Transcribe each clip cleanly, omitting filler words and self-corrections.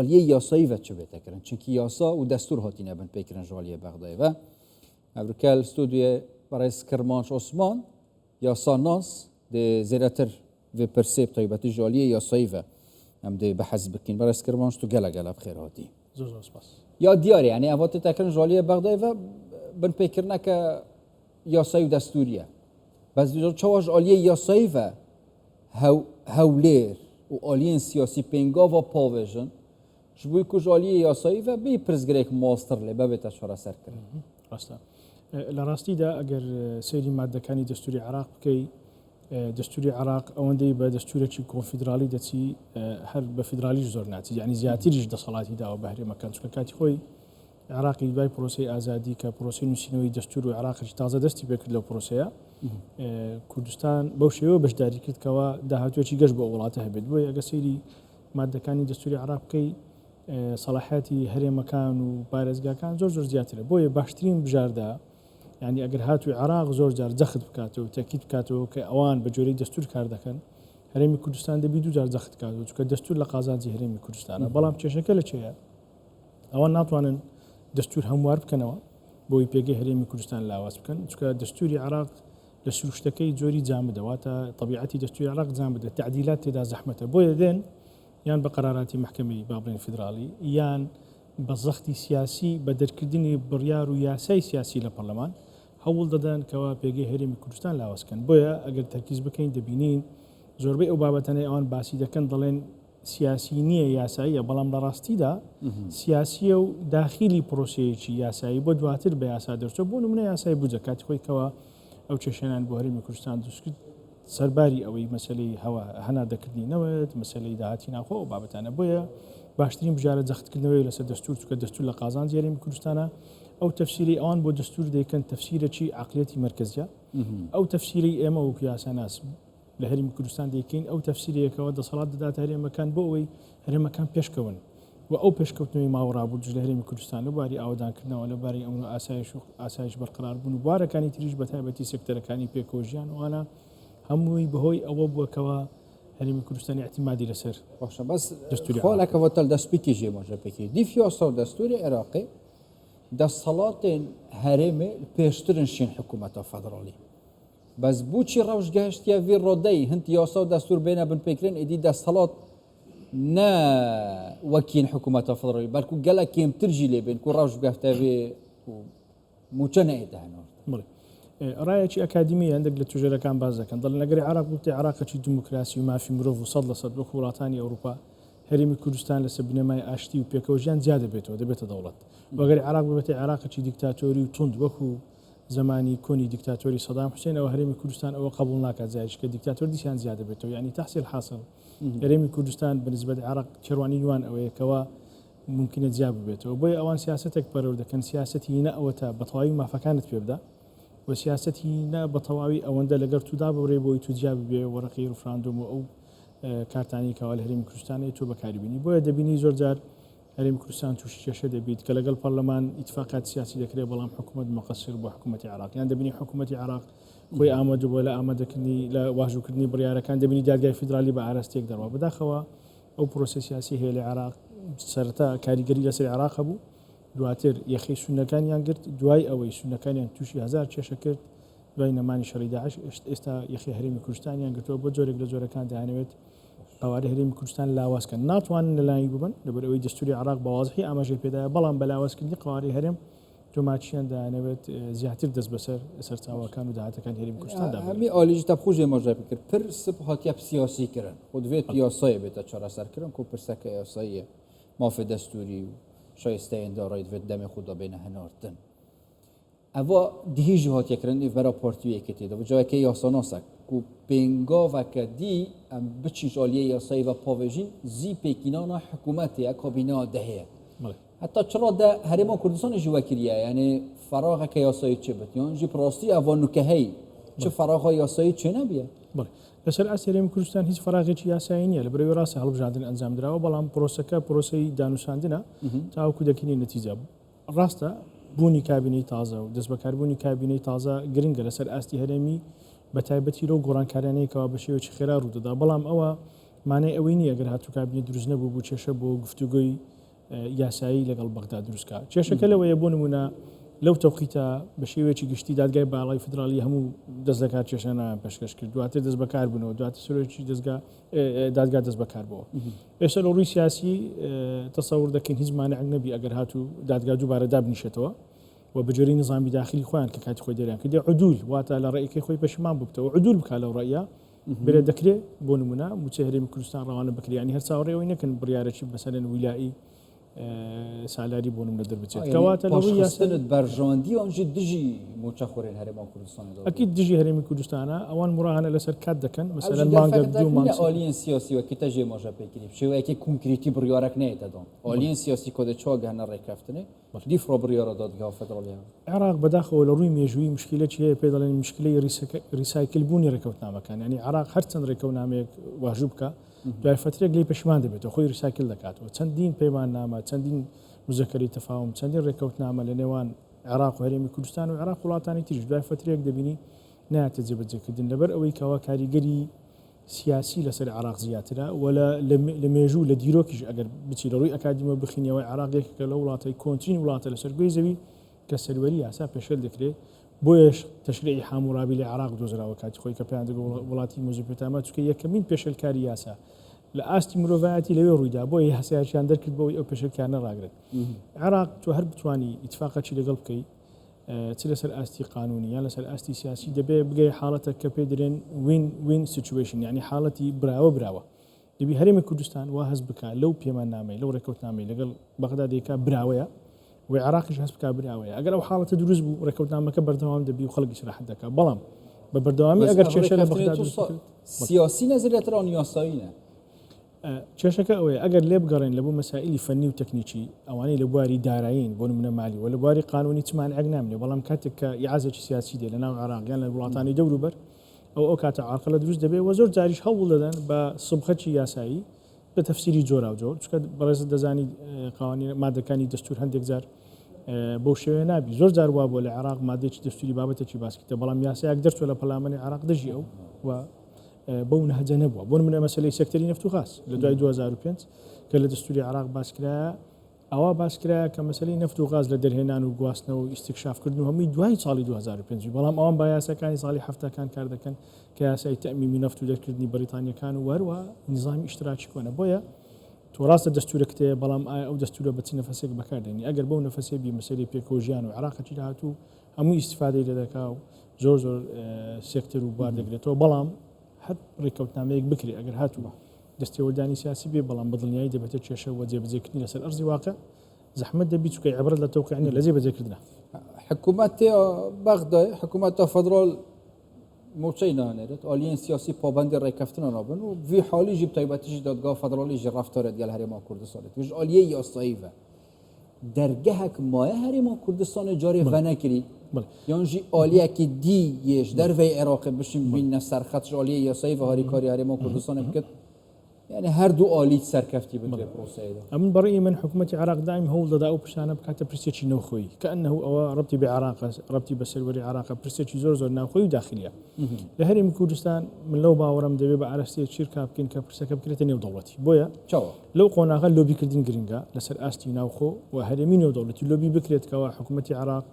aliyê yasayî ve çi bête kirin? Çunkî yasa û destûr hatîne binpêkirin ji aliyê Bexdayê ve. Evrûke li stûdyoyê birêz Kirmanc Osman, yasanas dê zêdetir vê pirsê bi taybetî ji aliyê yasayî ve em dê behs bikîn. Birêz Kirmanc tu gelek gelek bi xêr hatî. Zor zor spas. Ya diyar e yanî ev tê tekirin ji aliyê Bexdayê ve binpêkirineke yasayî û destûrî ye. Bes çawa ji aliyê yasayî ve Hewlêr û aliyên siyasî pêngava pavêjin ji bo ku ji aliyê yasayî ve bêyî pirsgirêk master lê bebête çareserkirin. Rast e. Li rastî de eger seyrî maddekanî destûrê Iraq bikey, destûrê Iraq ewendeyî be destûrekî konfederalî deçî her be federalî jî zor naçî. Yanî ziyatîrî ji deselatî dawe be herêmekan. Çunke katî xwe عێراقی دوای پرۆسەی ئازادی کە پرۆسەی نووسینەوەی دەستور و عێراقێکی تازە دەستی پێکرد لەو پرۆسەیە کوردستان بەو شێوە بەشداری کرد کەەوە داهاتوێکی گەشت بۆ وڵاتە هەبێت بۆیە ئەگە سەیری مادەکانی دەستوری عراق بکەی سەڵاحاتی هەرێمەکان و پارێزگاکان زۆر زۆر زیاترە بۆیە باشترین بژاردە ینی ئەگەر هاتووی عراق زۆر جار جەخت بکاتەوە تەکیت بکاتەوە کە ئەوان بە جۆرەی دەستور کار دەکەن هەرێمی کوردستان دەبی دوو جار جەخت کاتەوە چونکە دەستور لە قازانجی هەرێمی کوردستانە بەڵام کێشەکە لە چێە ئەوان ناتوانن دەستور هەموار بکەنەوە بۆی پێگەی هەرێمی کوردستان لاواز بکەن چونکە دەستوری عراق لە سروشتەکەی جۆری جامدە واتە طبیعەتی دەستوری عراق جامدە تعدیلات تێدا زەحمەتە بۆیە دێن یان بە قەراراتی محکمەی با بڵێن فیدراڵی یان بە زەختی سیاسی بە دەرکردنی بڕیار و یاسای سیاسی لە پەرلەمان هەوڵ دەدەن کەوا پێگەی هەرێمی کوردستان لاواز کەن بۆیە ئەگەر تەرکیز بکەین دەبینین زۆربەی ئەو بابەتانەی ئەوان باسی دەکەن دەڵێن سیاسی نییە یاساییە، بەڵام لە ڕاستیدا سیاسییە و داخیلی پرۆسەیەکی یاسایی بۆ دواتر بە یاسا دەرچووە، بۆ نمونە یاسای بودجە کاتی خۆی کەوا ئەو کێشەیان بۆ هەرێمی کوردستان دروستکرد سەرباری ئەوەی مەسەلەی هەوا هەناردەکردنی نەوت، مەسەلەی داهاتی ناوخۆ ئەو بابەتانە بۆیە باشترین بژارە جەختکردنەوەی لەسەر دەستور چونکە دەستور لە قازانجی هەرێمی کوردستانە ئەو تەفسیری ئەوان بۆ دەستور دەیکەن تەفسیرەکی عقلیەتی مەرکەزیە ئەو تەفسیری ئێمە وەکو یاساناس لە هەرێمی کوردستان دەیکەین ئەو تەفسیرەیەکەوە دەسەڵات دەداتە هەرێمەکان بۆ ئەوەی هەرێمەکان پێشکەون و ئەو پێشکەوتنەوەی ماوە ڕابردووش لە هەرێمی کوردستان لە بواری ئاوەدانکردنەوە لە باری ئەمن و ئاسایش و ئاسایش بەرقەراربوون و بوارەکانی تریش بە تایبەتی سێکتەرەکانی پێکەوە ژیان وانە هەمووی بەهۆی ئەوە بووە کەوا هەرێمی کوردستان اعتمادی لەسەر باشە بەس دەستوری خۆڵەکەەوە تەل دەستپێکی ژێ مۆژە پێکی دیف یاسا و دەستوری عێراقی دەسەڵاتێن هەرێمێ پێشترن شین حکوومەتە فەدراڵی بەس بوچی ڕەوش گەهشتیە ڤی ڕۆدەی هنت یاسا و دەستور بێنە بن پێکرێن ئیدی دەستهەڵات نە وەکین حکوومەتە فدڕی بەلکو گەلە کێمتر ژی لێ بێن کو ڕەوش بگەفتە وێ و موچە نەئێتە هەنۆرد. بەڵێ ڕایەکی ئەکادیمی هەندێک لە توێژەرەکان باس دەکەن دەڵێن ئەگەر عێراق ببتە عێراقێکی دیموکراسی و مافی مرۆڤ و 100% وەکو وڵاتانی ئەوروپا هەرێمی کوردستان لەسەر بنەمای ئاشتی و پێکەوەژیان جیا دەبێتەوە دەبێتە دەوڵەت و ئەگەر عێراق ببێتە عێراقێکی دیکتاتۆری و توند وەکو زەمانی کۆنی دیکتاتۆری سەدام حوسێن ئەوە هەرێمی کوردستان ئەوە قبوڵ ناکات جاریش کە دیکتاتۆر دیسان جیا دەبێتەوە یعنی تحصیل حاصل هەرێمی کوردستان بە نسبەت عێراق تێڕوانینی وان ئەوەیە کەوا ممکنە جیا ببێتەوە بۆیە ئەوان سیاسەتێک پەرەو دەکەن سیاسەتی نە ئەوەتا بە تەواوی مافەکانت پێ بدا و سیاسەتی نە بە تەواوی ئەوەندە لەگەر تو دابڕێ بۆی تو جیا ببێ وەرەقەی ڕفراندۆم و ئەو کارتانی کەوا لە هەرێمی کوردستانەیە تۆ بەکاری بینی بۆیە دەبینی زۆر جار هەرێمی کوردستان تووشی کێشە دەبیت کە لەگەڵ پەرلەمان ئیتفاقات سیاسی دەکرێت بەڵام حکوومەت مقصر بۆ حکوومەتی عێراق یان دەبینی حکوومەتی عێراق خۆی ئامادە بووە لە ئامادەکردنی لە واژووکردنی بڕیارەکان دەبینی دادگای فیدرالی بە ئاراستەیەک دەڕوا بەداخەوە ئەو پرۆسەی سیاسی هەیە لە عێراق سەرەتا کاریگەری لەسەر عێراق هەبوو دواتر یەخەی سونەکانیان گرت دوای ئەوەی سونەکانیان تووشی هەزار کێشە کرد دوای نەمانی شەڕی داعش ئێستا یەخەی هەرێمی کوردستانیان گرتووە بۆ جۆرێک لە جۆرەکان دەیانەوێت قەوارەی هەرێمی کوردستان لاواز کەن ناتوانن لەلایەنی ببن لەبەر ئەوەی دەستوری عێراق بە وازحی ئاماژەی پێدایە بەڵام بە لاوازکردنی قەوارەی هەرێم تۆماچیان دەیانەوێت زیاتر دەست بەسەر سەرچاوەکان و داهاتەکانی هەرێمی کوردستاندا بگرن. هەمی ئالیج تەبخوژێ ماژای بکرد پر سپ هاتیە سیاسی کرن خود وێت یاسایە بێتە چارەسەر کرن کو پرسەکە یاساییە مافێ دەستوری و شایستەیên دارایی divêt demê xwe de bêne hinartin. Eva dihî jî hatiye kirin ê vera partî û yekêtiyê de. Cayeke yasanasek ku pêngaveke dî em biçin ji aliyê yasayê ve pavêjîn zî pêkînana hikûmetê ye kabîneya dehê ye. Heta çira de Herêma Kurdistanê jî wekiriye yanê feraxeke yasayî çê bit yan jî bi rastî eva nûkeheyî çi feraxa yasayî çênebiye. Belê. لەسەر ئاستی هەرێمی کوردستان هیچ فەراغێکی یاسایی نییە لە بەرەوەی ڕاستە هەڵبژاردن ئەنجام دراوە بەڵام پرۆسەکە پرۆسەی دانوساندنە تاوەکو دەکەینە نەتیجە. ڕاستە بوونی کابینەی تازە و دەستبەکاربوونی کابینەی تازە گرنگە لەسەر ئاستی هەرێمی بە تایبەتی لەو گۆڕانکاریانەی کەوا بە شێوەیەکی خێرا ڕوودەدا بەڵام ئەوە مانای ئەوەی نییە گەر هاتوو کابینە دروست نەبوو بوو کێشە بۆ گفتوگۆی یاسایی لەگەڵ بەغدا دروست کا. کێشەکە لەوەیە بۆ نموونە لەو تەوقیتە بە شێوەیەکی گشتی دادگای باڵای فیدراڵی هەموو دەست لەکار کێشانەیان پێشکەش کرد، دواتر دەست بەکار بوونەوە، دواتر سەرۆکی دەستگا دادگا دەست بەکار بووە. ئێستا لە ڕووی سیاسی تەسەور دەکەین هیچ مانعێک نەبی ئەگەر هاتوو دادگا دووبارە دابنیشێتەوە و بە جۆری نظامی داخلی خۆیان کە کاتی خۆی دەریان کردی عدول واتە لە ڕێیەکەی خۆی پەشیمان ببتەوە عدول بکا لەو ڕێیە برێ دەکرێ بۆ نمونە موچەی هەرێمی کوردستان ڕەوانە بکرێ یانی هەر چاوەڕێ ئەوەی نەکەن بڕیارێکی مەسەلەن ویلائی سالاری بۆ نمونە دەربچێت کەواتە لە ڕووی یاسا پاشخستنت بەرژەوەندی ئەنجی دژی موچەخۆرێن هەرێما کوردستانە دەوڵەت. ئەکید دژی هەرێمی کوردستانە ئەوان مراهنە لەسەر کات دەکەن ئەو مەسەلەن ژی مانگەک دەرفەتە دوو مانگ نیە سێ ئالیەن سیاسی وەکی تە ژێ ماژە پێکری بشێوەیەکی کونکریتی بڕیارەک نەیەتە دان بەڵێ ئالیەن سیاسی کۆدە چوا گەهنە ڕێکەفتنێ بەڵێ. دیفرا بڕیارە دادگا فدراڵی هەبێ. عێراق بەداخەوە لە ڕووی مێژوویی مشکیلەکی هەیە پێی دەڵێن مشکلەی ریسایکل بوونی ڕێکەوتنامەکان یانی عێراق هەرچەند ڕێکەونامەیەک واژوو بکا دوای فەترێک لێی پەشیمان دەبێتەوە خۆی ریسایکل دەکاتەوە چەندین پەیماننامە چەندین مزەکەری تەفاوم چەندین ڕێکەوتنامە لە نێوان عێراق و هەرێمی کوردستان و عێراق وڵاتانی تریش دوای فەترێک دەبینی نایەتە جێبەجێکردن لەبەر ئەوەی کەوا کاریگەری سیاسی لەسەر عێراق زیاترە و لە مێژوو لە دیرۆکیش ئەگەر بچی لە ڕووی ئەکادیمەوە بخینیەوە عێراق یەکێکە لەو وڵاتەی کۆنترین وڵاتە لەسەر گۆی زەوی کە سەروەری یاسا پێشێل دەکرێ بۆیەش تەشریعی حامورابی لە عێراق دۆزراوە کاتی خۆی کە پێیان دەگوت وڵاتی مێزۆپۆتامیا چونکە یەکەمین پێشێلکاری یاسا لە ئاستی مرۆڤایەتی لەوێ ڕوویدا بۆیە یاسایەکیان دەرکرد بۆ ئەوەی ئەو پێشێلکارانە ڕاگرن عێراق تۆ هەر بتوانی ئیتفاقەکی لەگەڵ بکەی چ لەسەر ئاستی قانونی یان لەسەر ئاستی سیاسی دەبێ بگەی حاڵەتە کە پێ درێن win win situation یعنی حاڵەتی براوە براوە دەبی هەرێمی کوردستان وا هەست بکا لەو پەیماننامەی لەو ڕێکەوتنامەی لەگەڵ بەغدا دەیکا براوەیە و عێراقیش هەست بکا براوەیە ئەگەر ئەو حاڵەتە دروست بوو ڕێکەوتنامەکە بەردەوام دەبی و خەڵک ئیسراحەت دەکا بەڵام بە بەردەوامی بەس ئەگەر ئەڤ کێشە لە ڕێکەفتنێ بەغدا تو دروست بکرێت سیاسی نە زێدەتر ئان یاسایی نە. کێشەکە ئەوەیە ئەگەر لێبگەڕێن لە بۆ مەسائیلی فەنی و تەکنیکی ئەوانەی لە بواری دارایین بۆ نمونە مالی و لە بواری قانونی چ مانعێک نامێنێ بەڵام کاتێک کە ئیعازێکی سیاسی دێ لە ناو عێراق یان لە وڵاتانی دەوروبەر ئەو ئەو کاتە عەرقەلە دروست دەبێ و زۆر جاریش هەوڵ دەدەن بە سبخەکی یاسایی بە تەفسیری جۆراوجۆر چونکە بەڕێزت دەزانی قوانین مادەکانی دەستور هەندێک جار بەو شێوەیە نابی زۆر جار وا بووە لە عێراق مادەیەکی دەستوری بابەتێکی باس کردە بەڵام یاسایەک دەرچوە لە پەرلەمانی عێراق دژی ئەو و بەو نەهجە نەبووە. بۆ نمونە مەسەلەی سێکتەری نەفت و غاز لە دوای 2005 کە لە دەستوری عێراق باس کرایە، ئاوا باس کرایە کە مەسەلەی نەفت و غاز لە دەرهێنان و گواستنەوە و ئیستیکشافکردن و هەمووی دوای ساڵی 2005 بوو، بەڵام ئەوان بە یاساکانی ساڵی حەفتاکان کار دەکەن کە یاسای تەئمیمی نەفت و دەرکردنی بەریتانییەکان و هەروەها نیزامی ئیشتراکی کۆنە. بۆیە تۆ ڕاستە دەستوورەکت هەیە، بەڵام ئایا ئەو دەستوورە بە چ نەفەسێک بەکار دێنی؟ ئەگەر بەو نەفەسێ بی مەسەلەی پێکەوەژیان و عێراقێکی داهاتوو هەمووی ئیستیفادەی لێ دەکا و زۆر زۆر سێکتەر و بوار دەگرێتەوە بەڵام هەر ڕێککەوتنامەیەک بکرێ ئەگەر هاتوو دەستێوەردانی سیاسی بێ بەڵام بەدڵنیایی دەبێتە کێشە و جێبەجێکردنی لەسەر ئەرزی واقع زەحمەت دەبی چونکە عیبرەت لە تەوقیع نیە لە جێبەجێکردنە. حکوومەت بەغدای حکوومەتە فەدرال موچەی نانێرێت ئالیەن سیاسی پابەندی ڕێککەفتنە نابن و وی حالی ژی تایبەتیش دادگا فەدرالی ژی ڕەفتارێت گەل هەرێما کوردستانێت وش ئالیە یاسایی ڤە دەرگەهەک مایە هەرێما کوردستانێ جارێ ڤەنەکری یان ژی ئالیەکی دی یش دەرڤەی عێراقێ بشین بینە سەرخەت ژ ئالیە یاسایی ڤە هاریکاری هەرێما کوردستانێ بکەت یعنی هەردوو ئالیت سەرکەفتی بن لێ پرۆسەیەدا. ئەمن بەڕێی من حکوومەتی عێراق دایم هەوڵ دەدا ئەو پرسانە بکاتە پرسێکی ناوخۆیی کەئەنەهو ئەوە ڕەبتی بە عێراقە ڕەبتی بە سەروەری عێراقە پرسێکی زۆر زۆر ناوخۆیی و داخلیە لە هەرێمی کوردستان من لەو باوەڕم دەبێ بە ئاراستەیەک شیرکا بکەین کە پرسەکە بکرێتە نێودەوڵەتی بۆیە چاوە. لەو قۆناغە لۆبیکردن گرنگە لەسەر ئاستی ناوخۆ و هەرێمی نێودەوڵەتی لۆبی بکرێت کەوا حکوومەتی عێراق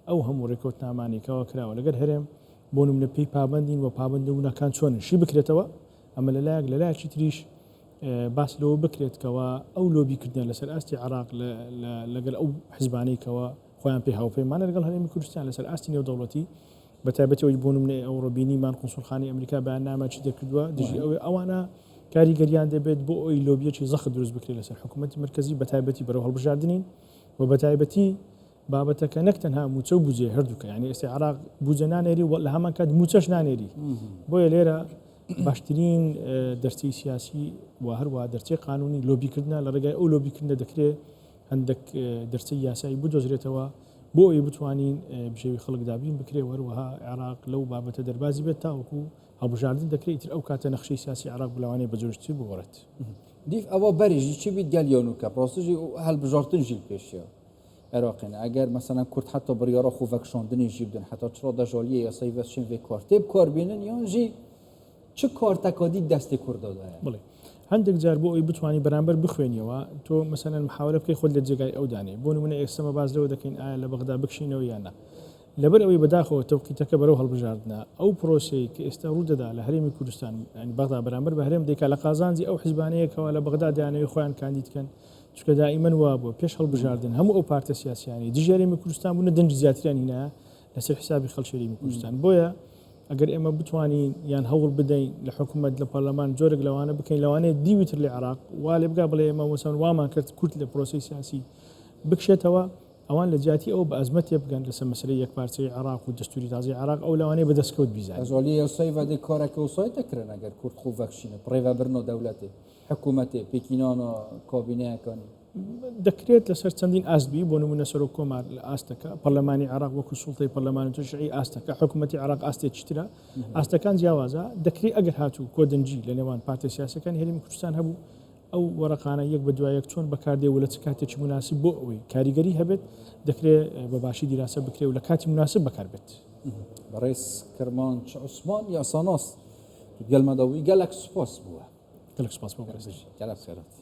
ئەو هەموو ڕێکەوتنامانەی کەوا کراوە لەگەر هەرێم بۆ نمونە پێی پابەندین و پابەند نەبوونەکان چۆنن شی بکرێتەوە ئەمە لەلایەک لەلایەکی تریش باس لەوە بکرێت کەوا ئەو لۆبیکردنە لەسەر ئاستی عێراق لەگەل ئەو حزبانەی کەوا خۆیان پێ هاوپەیمانە لەگەڵ هەرێمی کوردستان لەسەر ئاستی نێودەوڵەتی بە تایبەتی ئەوەی بۆ نمونە ئەوڕۆ بینیمان قونسوڵخانەی ئەمریکا بەیاننامەکی دەرکردووە دژی ئەوەی ئەوانە کاریگەریان دەبێت بۆ ئەوی لۆبیەکی زەخت دروست بکرێت لەسەر حکوومەتی مرکزی بە تایبەتی بەرەو هەڵبژاردنین و بە تایبەتی بابەتەکە نەک تەنها مووچە و بودجەیە هەردووکە یانی ئێستا عێراق بودجە نانێری و لە هەمان کات مووچەش نانێری بۆیە لێرە باشترین دەرچەی سیاسی و هەروە دەرچەی قانونی لۆبیکردە لە ڕێگای ئەو لۆبیکردنە دەکرێت هەندێک دەرچەی یاسایی بدۆزرێتەوە بۆ ئەوەی بتوانین بژێوی خەڵک دابین بکرێ و هەروەها عێراق لەو بابەتە دەربازی بێت تاوەکو هەڵبژاردن دەکرێت ئیتر ئەو کاتە نەخشەی سیاسی عێراق لەوانەیە بە جۆرێکی بگۆڕێت. دیف ئەوە بەری ژی چی بیت گەل یانوکە پرۆسژی هەلبژارتن ژی پێشیە عێراقێن ئەگەر مەسەلەن کورد حتا بڕیارە خۆ ڤەکشاندنی ژی بدەن حتا چرا دەژالیە یاسای ڤەشین ڤێ کارتێ بکار بینن یان ژی چ کارتەکە دی دەستی کوردادایە؟ بڵێ. هەندێک جار بۆ ئەوی بتوانانی بەرامبەر بخوێنیەوە تۆ مەسەلەن محاولە بکەی خۆت لە جێگای ئەو دانێ بۆ نمونە ئێستەمە باس لەوە دەکەین ئایا لە بەغدا بکشینەوە یان نا لەبەر ئەوەی بەداخەوە تەوقیتەکە بەرەو هەڵبژاردنە ئەو پرۆسەی کە ئێستا ڕوودەدا لە هەرێمی کوردستان یانی بەغدا بەرامبەر بە هەرێم دەیکا لە قازانجی ئەو حزبانەیە کەوا لە بەغدا دەیانەوێت خۆیان کاندید کەن چونکە دائیمەن وابووە پێش هەڵبژاردن هەموو ئەو پارتە سیاسیانەی دژی هەرێمی کوردستان بوونە دەنگی زیاتریان هینایە لەسەر حسابی خەڵکی هەرێمی کوردستان بۆیە ئەگەر ئێمە بتوانین یان هەوڵ بدەین لە حکوومەت لە پەرلەمان جۆرێک لەوانە بکەین لەوانەیە دیوی تر لە عێراق وا لێ بگا بڵێ ئێمە مەسەن وامان کرد کورد لە پرۆسەی سیاسی بکشێتەوە ئەوان لە جیاتی ئەو بە ئەزمە تێبگەن لەسەر مەسەلەی یەکپارچەیی عێراق و دەستوری تازەی عێراق ئەو لەوانەیە بە دەستکەوت بیزانێت. ئەز عالیە یاسایی ڤە دێ کارەکە وسای دەکرن ئەگەر کورد خۆ ڤەکشینە بڕێڤەبرنا دەولەتێ حکوومەتێ پێکینانا کابینەیەکانی. دەکرێت لەسەر چەندین ئاست بی، بۆ نموونە سەرۆک کۆمار لە ئاستەکە، پەرلەمانی عێراق وەکو سوڵتەی پەرلەمان و تەشریعی ئاستەکە، حکوومەتی عێراق ئاستێکی ترە، ئاستەکان جیاوازە، دەکرێ ئەگەر هاتوو کۆدەنگی لە نێوان پارتە سیاسیەکانی هەرێمی کوردستان هەبوو، ئەو وەرەقانە یەک بە دوای یەک چۆن بەکاردێ و لە چ کاتێکی موناسب بۆ ئەوەی کاریگەری هەبێت دەکرێ بە باشی دیراسە بکرێ و لە کاتی موناسب بەکار بێت. بەڕێز کرمانج عوسمان یاساناس گەلمەداوی گەلەک سوپاس بووە. گەلەک سوپاس بۆ بەڕێزیش. گەلەک خێرات.